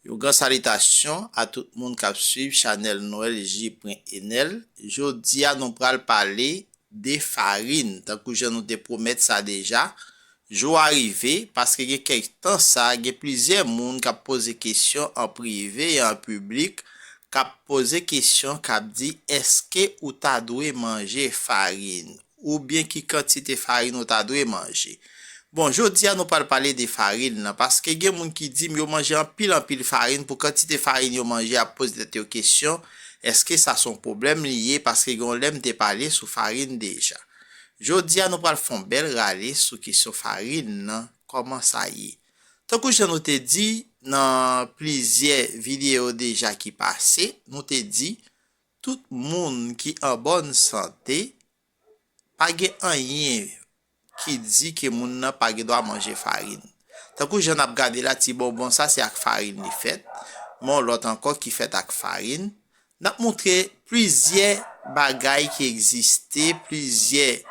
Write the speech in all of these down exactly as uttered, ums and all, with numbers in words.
Yon gran salitasyon a tout moun k ap swiv chanèl Noel J Enel. Jodi a, nou pral pale de farin. Tankou jan nou te pwomèt sa deja, jou a rive, paske gen kèk tan sa, gen plizyè moun k ap poze kesyon an prive e an piblik, k ap poze kesyon, k ap di, èske ou ta dwe manje farin? Oubyen ki kantite farin ou ta dwe manje? Bon, jodi a nou pral pale de farin nan, paske gen moun ki di m yo manje anpil, anpil farin, pou kantite farin yo manje, y ap poze tèt yo kesyon, èske sa se yon pwoblèm li ye? Paske gen yon lè m te pale sou farin deja. Jodi a, nou pral fè yon bèl rale sou kesyon farin nan, kòman sa ye. Tankou jan nou te di nan plizyè videyo deja ki pase, nou te di, tout moun ki an bòn sante, pa gen anyen ki di ke moun nan pa gen dwa manje farin. Tankou jan n ap gade la, ti bonbon sa, se ak farin li fèt. Men yon lòt ankò ki fèt ak farin. N ap montre plizyè bagay ki egziste, plizyè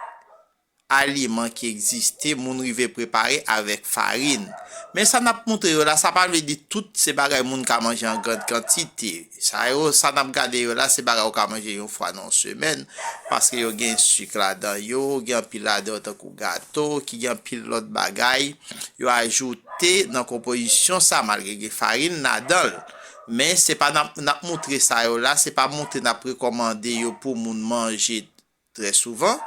aliman ki egziste, moun rive prepare avèk farin. Men sa n ap montre yo la, sa pa vle di tout se bagay moun ka manje an gran kantite. Sa yo, sa n ap gade yo la, se bagay ou ka manje yon fwa nan yon semèn, paske yo gen sik ladan yo, gen anpil ladan yo tankou gato, ki gen anpil lòt bagay yo ajoute nan konpozisyon sa, malgre gen farin ladan l. Men se pa n ap, n ap montre sa yo la, se pa montre n ap rekòmande yo pou moun manje trè souvan.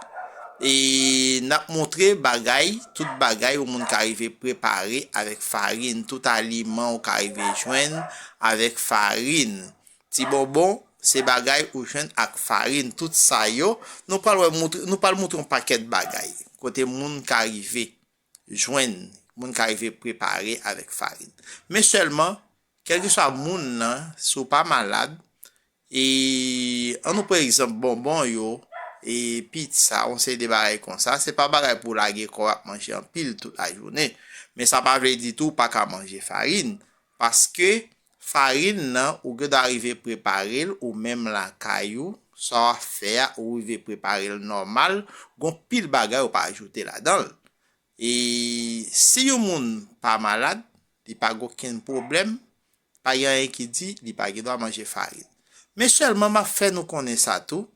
E n ap montre bagay, tout bagay yon moun ka rive prepare avèk farin, tout aliman ou ka rive jwenn avèk farin. Ti bonbon, se bagay ou jwenn ak farin, tout sa yo, nou pral wè montre, nou pral montre yon pakèt bagay kote moun ka rive jwenn, moun ka rive prepare avèk farin. Men sèlman, kèlkeswa moun nan, si w pa malad, e ann nou pran egzanp bonbon yo, e pizza, yon seri de bagay konsa, se pa bagay pou w lage kò w ap manje anpil tout lajounen. Men sa pa vle di tou w pa ka manje farin, paske farin nan, ou gen dwa rive prepare l ou menm lakay ou, sa w ap fè a, ou rive prepare l nòmal, gon pil bagay ou pa ajoute ladan l. E si yon moun pa malad, li pa gen okenn pwoblèm, pa gen anyen ki di li pa gen dwa manje farin. Men sèlman m ap fè nou konnen sa tou,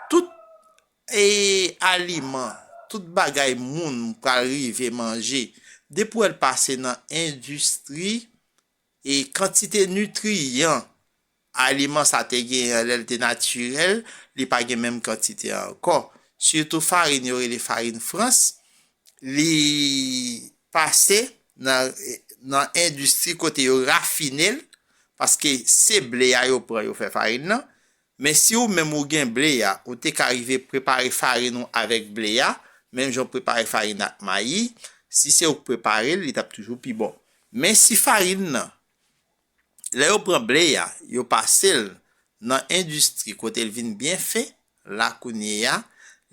tout, e, aliman, tout bagay moun pral rive manje, depi w wè l pase nan endistri, e kantite nitriyan aliman sa te genyen lè l te natirèl, li pa gen menm kantite a ankò. Sitou farin yo rele farin Frans, li pase nan, nan endistri kote yo rafine l, paske se ble a yo pran yo fè farin nan. Men si ou menm ou gen ble a, ou te ka rive prepare farin ou avèk ble a, menm jan w prepare farin ak mayi, si se ou k prepare l, li t ap toujou pi bon. Men si farin nan, lè yo pran ble a, yo pase l nan endistri kote l vin byen fen, la kounye a,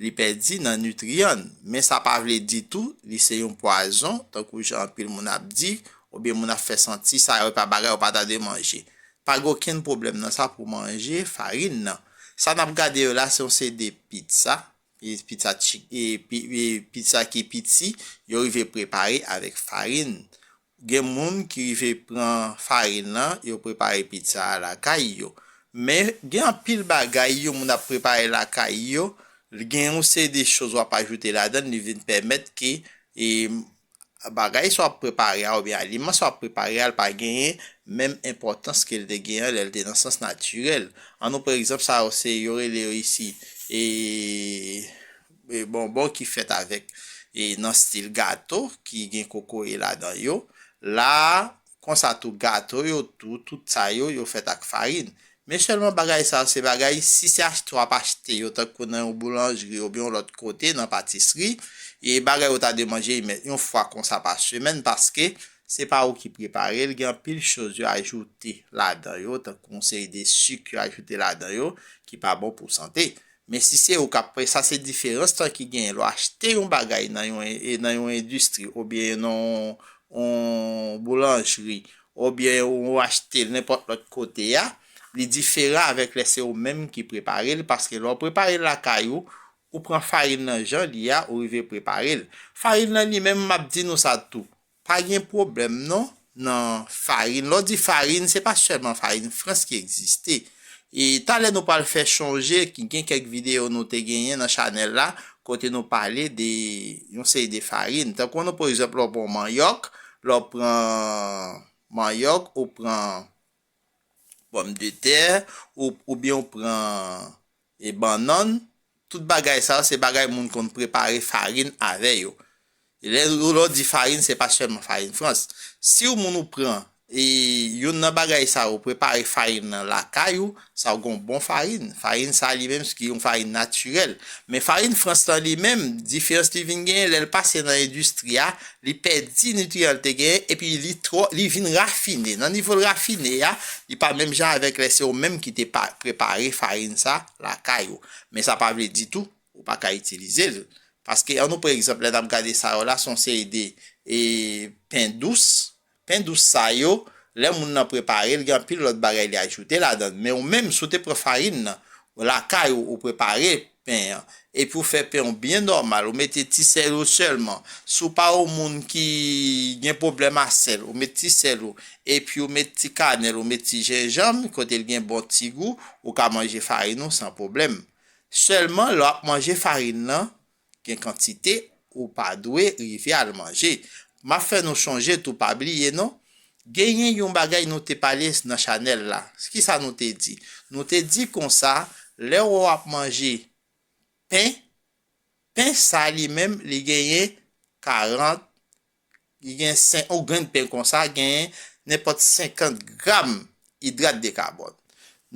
li pèdi nan nitriyan l. Men sa pa vle di tou, li se yon pwazon, tankou jan anpil moun ap di, oubyen moun ap fè santi, sa yo pa bagay ou pa ta dwe manje. Pa gen okenn pwoblèm nan sa pou manje farin nan. Sa n ap gade yo la, se yon seri de pizza, e pizza chi-, e pi-, e pizza ki piti, yo rive prepare avèk farin. Gen moun ki rive pran farin nan, yo prepare pizza a lakay yo. Men gen anpil bagay yon moun ap prepare lakay yo, gen yon seri de choz w ap ajoute ladan l, li vin pèmèt ke, e, bagay sa w ap prepare a oubyen aliman sa w ap prepare a, l pa genyen menm enpòtans ke l te genyen lè l te nan sans natirèl. Ann nou pran egzanp sa yo, se yo rele yo isi, e, e, bonbon ki fèt avèk, e, nan stil gato, ki gen kokoye ladan yo. La, konsa tou gato yo tou, tout sa yo, yo fèt ak farin. Men sèlman bagay sa yo, se bagay, si se achte w ap achte yo, tankou nan yon boulanjri oubyen yon lòt kote, nan patisri, e bagay ou ta dwe manje, men yon fwa konsa pa semèn, paske se pa ou ki prepare l, gen anpil choz yo ajoute ladan yo, tankou yon seri de sik yo ajoute ladan yo, ki pa bon pou sante. Men si se ou k ap pran, sa se diferans lan ki genyen lè w achte yon bagay nan yon, e, nan yon endistri, oubyen nan yon, yon boulanjri, oubyen ou achte l nenpòt lòt kote a, li diferan avèk lè se ou menm ki prepare l, paske lè w prepare l lakay ou, ou pran farin nan jan li a, ou rive prepare l. Farin nan li menm, m ap di nou sa tou, pa gen pwoblèm non, nan farin. Lè w di farin, se pa sèlman farin Frans ki egziste. E talè nou pral fè chonje ki gen kèk videyo nou te genyen nan chanèl la, kote nou pale de yon seri de farin. Tankou nou, pa egzanp, lè w pran manyòk, lè w pran manyòk, ou pran pòmdetè, ou, oubyen ou pran e bannann, tout bagay sa yo, se bagay moun konn prepare farin avè yo. E lè, lè w di farin, se pa sèlman farin Frans. Si w moun ou pran, e youn nan bagay sa yo, prepare farin nan lakay ou, sa w gen yon bon farin. Farin sa li menm, se yon farin natirèl. Men farin Frans lan li menm, diferans li vin genyen lè l pase nan endistri a, li pèdi nitriyan l te genyen, epi li twò, li vin rafine. Nan nivo l rafine a, li pa menm jan avèk lè se ou menm ki te pa, prepare farin sa lakay ou. Men sa pa vle di tou, ou pa ka itilize l. Paske, ann nou pran egzanp, lè n ap gade sa yo la, se yon seri de, e, pen dous. Pen dous sa yo, lè moun nan prepare l, gen anpil lòt bagay li ajoute ladan l. Men ou menm, si w te pran farin nan, lakay ou, ou prepare pen an, epi w fè pen w byen nòmal, ou mete ti sèl ou sèlman. Si w pa yon moun ki gen pwoblèm a sèl, ou met ti sèl ou, epi w met ti kanèl, ou met ti jenjanm, kote l gen bon ti gou, ou ka manje farin ou san pwoblèm. Sèlman, lè w ap manje farin nan, gen kantite ou pa dwe rive al manje. M ap fè nou chonje tou, pa bliye non, genyen yon bagay nou te pale nan chanèl la. Kisa nou te di? Nou te di konsa, lè w ap manje pen, pen sa li menm, li genyen karant, li gen sen-, yon grenn pen konsa, genyen nenpòt senkant gram idrat de kabòn.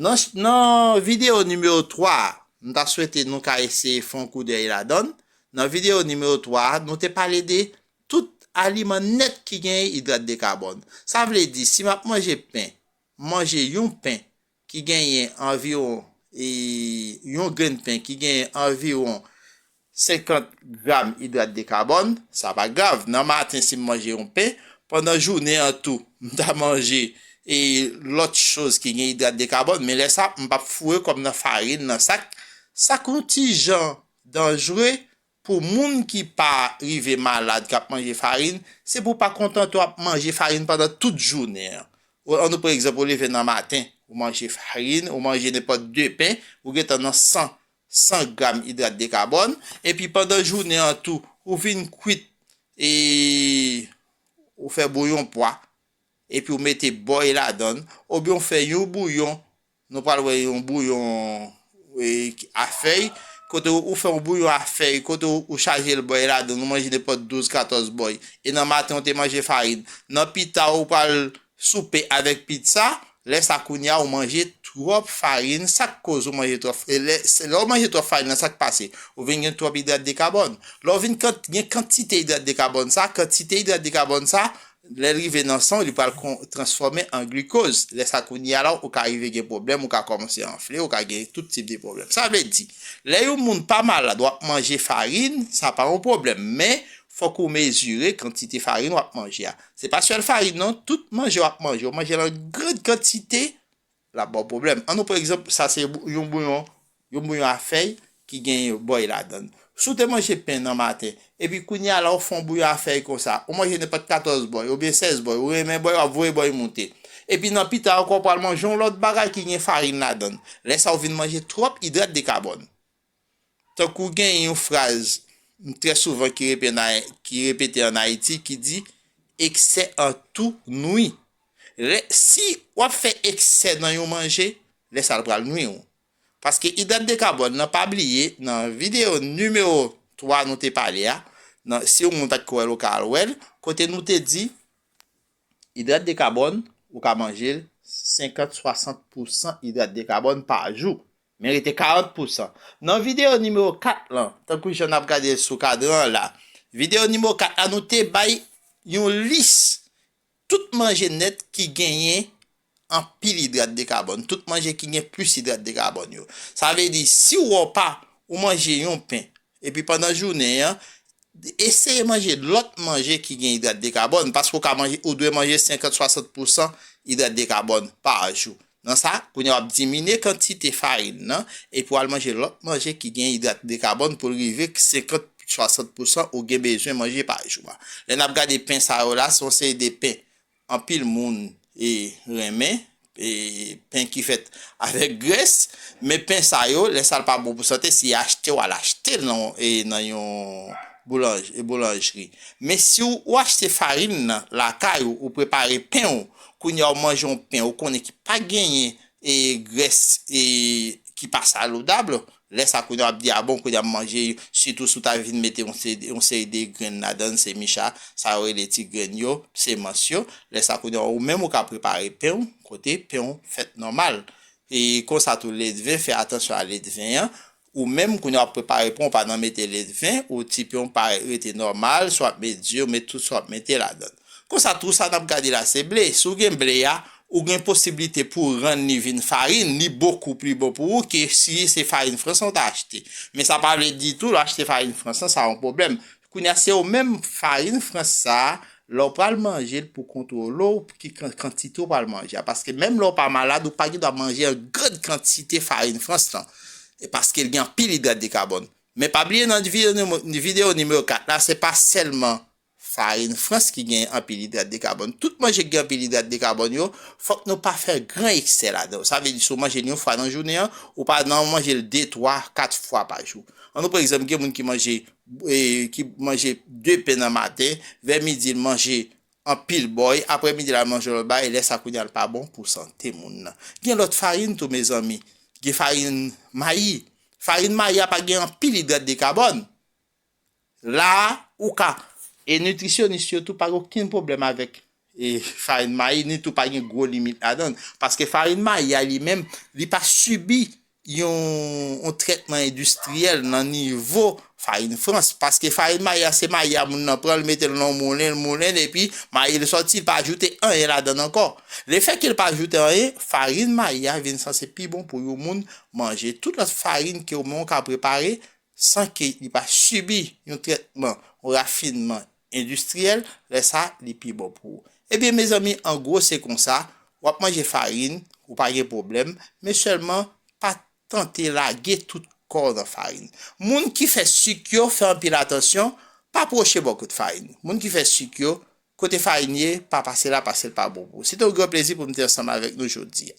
Nan, nan videyo nimewo twa a, m ta swete nou ka eseye fè yon koudèy ladan l. Nan videyo nimewo twa a, nou te pale de tout aliman nèt ki genyen idrat de kabòn. Sa vle di, si m ap manje pen, m manje yon pen ki genyen anviwon, e, yon grenn pen ki genyen anviwon senkant gram idrat de kabòn, sa pa grav. Nan maten, si m manje yon pen, pandan jounen an tou, m ta manje, e, lòt choz ki gen idrat de kabòn, men lè sa, m p ap foure kò m nan farin nan. Sa k, sa k yon ti jan danjre pou moun ki pa rive malad, k ap manje farin, se pou w pa kontante w ap manje farin pandan tout jounen an. Ou, ann nou pran egzanp, ou leve nan maten, ou manje farin, ou manje nenpòt de pen, ou gentan nan san, san gram idrat de kabòn, epi pandan jounen an tou, ou vin kwit, e ou fè bouyon pwa, epi ou mete bòy ladan l, oubyen ou fè yon bouyon, nou pral wè yon bouyon, e, a fèy, kote ou, ou fè yon bouyon a fèy, kote ou, ou chaje l bòy ladan l, ou manje nenpòt douz, katòz bòy, e nan maten ou te manje farin. Nan pita ou pral soupe avèk pizza, lè sa kounye a ou manje twòp farin, sa k koz ou manje twòp, e lè, se lè ou manje twòp farin nan, sa k pase? Ou vin gen twòp idrat de kabòn. Lè ou vin kant-, gen kantite idrat de kabòn sa, kantite idrat de kabòn sa, lè l rive nan san w, li pral kon-, transfòme an glikoz. Lè sa kounye a la, ou ka rive gen pwoblèm, ou ka kòmanse anfle, ou ka gen tout tip de pwoblèm. Sa vle di, lè yon moun pa malad, w ap manje farin, sa pa yon pwoblèm, men fòk ou mezire kantite farin w ap manje a. Se pa sèl farin non, tout manje w ap manje, ou manje l an grann kantite, l ap ba w pwoblèm. Ann nou pran egzanp, sa se bou-, yon bouyon, yon bouyon a fèy ki gen bòy ladan l. Si w te manje pen nan maten, epi kounye a la ou fè yon bouyon a fèy konsa, ou manje nenpòt katòz bòy oubyen sèz bòy, ou renmen bòy, w ap voye bòy moute. Epi nan pita ankò, ou pral manje yon lòt bagay ki gen farin ladan l. Lè sa ou vin manje twòp idrat de kabòn. Tankou gen yon fraz trè souvan ki repete an Ay-, ki repete an Ayiti ki di, excès en tout nuit. Lè, si w ap fè eksè nan yon manje, lè sa l pral nwi w. Paske idrat de kabòn nan, pa bliye, nan videyo nimewo twa nou te pale a, nan, si yon moun pa t ko wè l, ou ka al wè l, kote nou te di, idrat de kabòn, ou ka manje l senkant, swasant pousan idrat de kabòn pa jou. Men rete karant pousan. Nan videyo nimewo kat lan, tankou jan n ap gade l sou kadran an la, videyo nimewo kat la, nou te bay yon lis tout manje nèt ki genyen anpil idrat de kabòn, tout manje ki gen plis idrat de kabòn yo. Sa vle di, si w wè w pa, ou manje yon pen, epi pandan jounen an, eseye manje lòt manje ki gen idrat de kabòn, paske w ka manje, ou dwe manje senkant, swasant pousan idrat de kabòn pa jou. Nan sa, kounye a w ap diminye kantite farin nan, epi w al manje lòt manje ki gen idrat de kabòn pou l rive senkant, swasant pousan ou gen bezwen manje pa jou a. Lè n ap gade pen sa yo la, se yon seri de pen anpil moun e renmen e pen ki fèt avèk grès, men pen sa yo, lè sa l pa bon pou sante, si achte w al achte l nan, e, nan yon boulanj, e, boulanjri. Men si w, ou achte farin nan lakay ou, ou prepare pen w, kounye a w manje yon pen ou konnen ki pa genyen e grès e ki pa salidab, lè sa kounye a w ap di, a bon, kounye a m manje, sitou si w ta vin mete yon seri, yon seri de grenn ladan l, se micha, sa yo rele ti grenn yo, semans yo, lè sa kounye a ou menm ou ka prepare pen w, kote pen w fèt nòmal. E konsa tou ledven, fè atansyon a ledven an, ou menm kounye a w ap prepare pen w, pa nan mete ledven, ou ti pen w pa rete nòmal, sa w ap met di, ou met tout sa w ap mete ladan l. Konsa tou sa n ap gade la se ble. Si w gen ble a, ou gen posiblite pou rann li vin farin, li bokou pli bon pou ou ke si se farin frans lan w ta achte. Men sa pa vle di tou lè w achte farin frans lan, sa yon pwoblèm. Kounye a se ou menm farin frans sa a, lè w pral manje l pou kontwole w ki kan-, kantite w pral manje a. Paske menm lè w pa malad, ou pa gen dwa manje yon grann kantite farin frans lan. E paske l gen anpil idrat de kabòn. Men pa bliye nan videyo, nimewo- videyo nimewo kat la, se pa sèlman farin frans ki gen anpil idrat de kabòn. Tout manje ki gen anpil idrat de kabòn yo, fòk nou pa fè gran eksè ladan yo. Sa vle di si w manje l yon fwa nan jounen an, ou pa nan manje l de, twa, kat fwa pa jou. An nou pran egzanp, gen moun ki manje, e, ki manje de pen nan maten, vè midi l manje anpil bòy, aprè midi l al manje lòt bagay, lè sa kounye a l pa bon pou sante moun nan. Gen lòt farin tou, mezanmi. Gen farin mayi. Farin mayi a pa gen anpil idrat de kabòn. La a, ou ka. E nitrisyonis yo tou pa gen okenn pwoblèm avèk, e, farin mayi, ni tou pa gen gwo limit ladan l. Paske farin mayi a li menm, li pa sibi yon, yon trètman endistriyèl nan nivo farin frans. Paske farin mayi a, se mayi a moun nan pran, l mete l nan yon moulen, l moulen l, epi mayi l sòti, l pa ajoute anyen ladan l ankò. Lefètke l pa ajoute anyen, farin mayi a vin sanse pi bon pou yon moun manje. Tout lòt farin ke ou menm ou ka prepare, san ke li pa sibi yon trètman, yon rafinman endistriyèl, lè sa, li pi bon pou ou. Ebyen, mezanmi, an gwo, se konsa, w ap manje farin, ou pa gen pwoblèm, men sèlman, pa tante lage tout kò w nan farin. Moun ki fè sik yo, fè anpil atansyon, pa pwoche bò kot farin. Moun ki fè sik yo, kote farin ye, pa pase la, pase l pa bon pou ou. Se te yon gran plezi pou m te ansanm avèk nou jodi a.